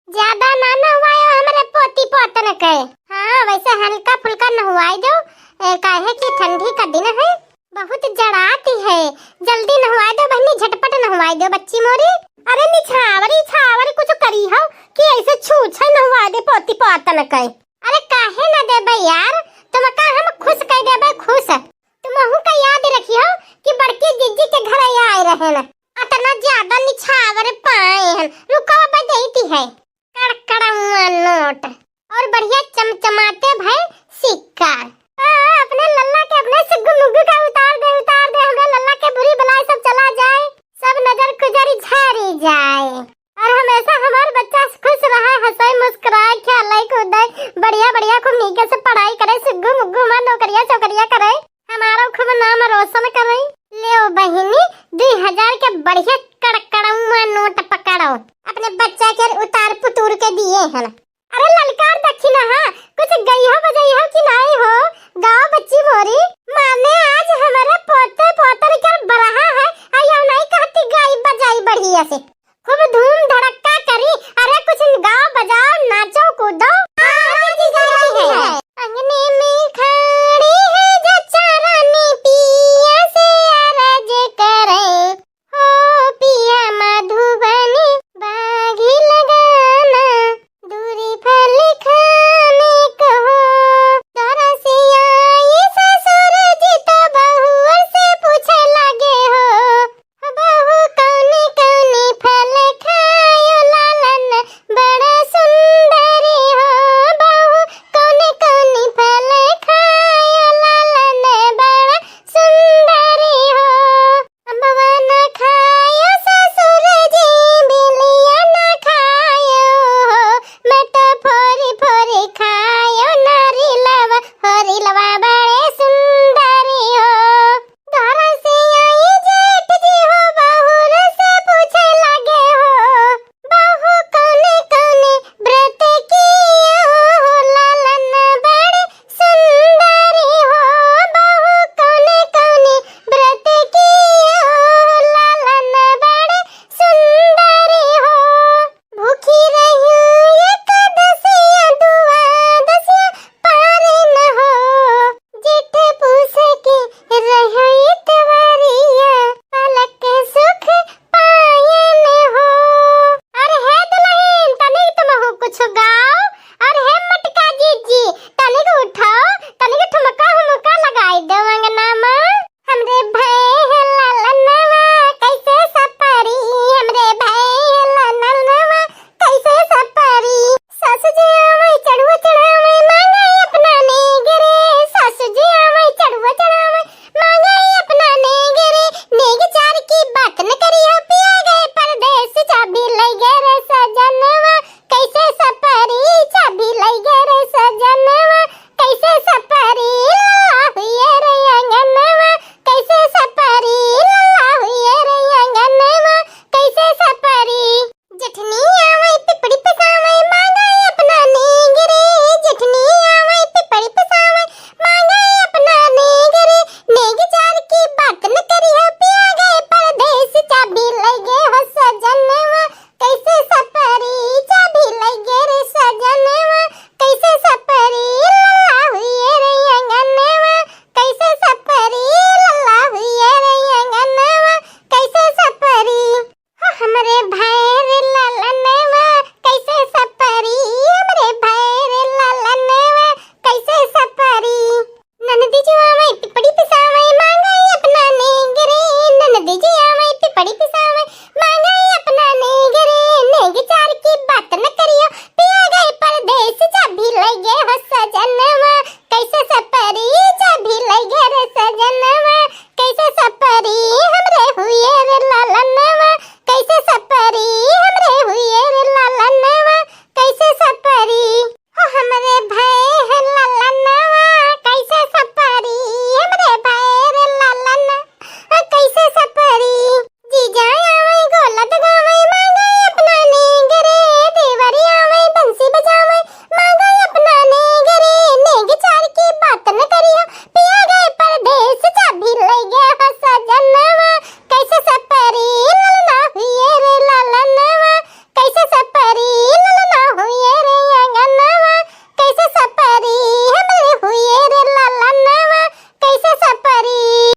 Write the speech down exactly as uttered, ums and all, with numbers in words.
ज्यादा ना नहवायो हमरे पोती पोतन के। हाँ, वैसे हल्का फुल्का नहवाई दो, ए, काहे कि ठंडी का दिन है, बहुत जड़ाती है। जल्दी नहवाई दो बहनी, झटपट नहवाई दो बच्ची मोरी। अरे निछावरी छावरी कुछ करी हो कि ऐसे छूछे नहवाई दे पोती पोतन के। अरे काहे ना देबे यार, तुमका हम खुश कर देबे खुश। तुमहू का याद रखियो कि बड़की जिज्जी के घर आए रहन, अतना ज्यादा निछावर पाए हन। रुको, अब देती है कड़कड़ौआ नोट और बढ़िया चमचमाते भए सिक्का। आ, अपने लल्ला के अपने सुग्गू मुग्गू का उतार दे, उतार दे, हमरे लल्ला के बुरी बलाए सब चला जाए, सब नजर खुजर झरी जाए। और हमेशा हमार बच्चा खुश रहे, हंसे मुस्कुराए, खेले कूदे, बढ़िया बढ़िया खूब नीके से पढ़ाई करे, सुग्गू मुग्गू हमार नौकरिया चौकरिया करे, हमारो खूब नाम रोशन करे। ले बहिनी, दुई हजार के बढ़िया कड़कड़ौआ नोट पकड़ो, अपने बच्चा के उतार पुतूर के दिए हन। अरे ललकार दखिनहा, कुछ गई हो बजाई हो कि नाई हो? गाओ बच्ची मोरी, माने आज हमारे पोते पोतन के बरहा है, आ यह नाई कहती गाई बजाई बढ़िया से। खूब धूम धड़क्का करी, अरे कुछ गाओ बजाओ, नाचो कूदो। हाँ, हाँ, जीजा जी है। अंगने में खड़ी है जच्चा रानी, पिया से अरज करे, हो पिया मधुबनी बागी लगाना, दूरी फल खाने कहो। तरसिया ये ससुर जी तो बहुअर से पूछे लगे हो, बहू कौने कौने फल खायो लालन बड़ा सुंदरी हो, बहू कौने कौने फल खायो लालन बड़ा सुंदरी हो। अम्बवा ना खायो ससुर जी, बिलिया ना खायो हो, मैं तो फोरी फोरी खायो नारिलवा, होरिलवा बड़े सुंदरी हो। घर से आई जेठ जी हो, बहुर से पूछे लगे हो, बहू कौने कौने व्रत किए हो, लालन बड़े सुंदरी हो, बहू कौने कौने व्रत किए हो, लालन बड़े सुंदरी हो। भूखी रही एकादशिया, दुआदशिया पार न हो। जेठ पूस के रहो इतवारिया, पलक सुख पायन हो। अरे हे दुलहिन, तनी तुमहू कुछ गाओ।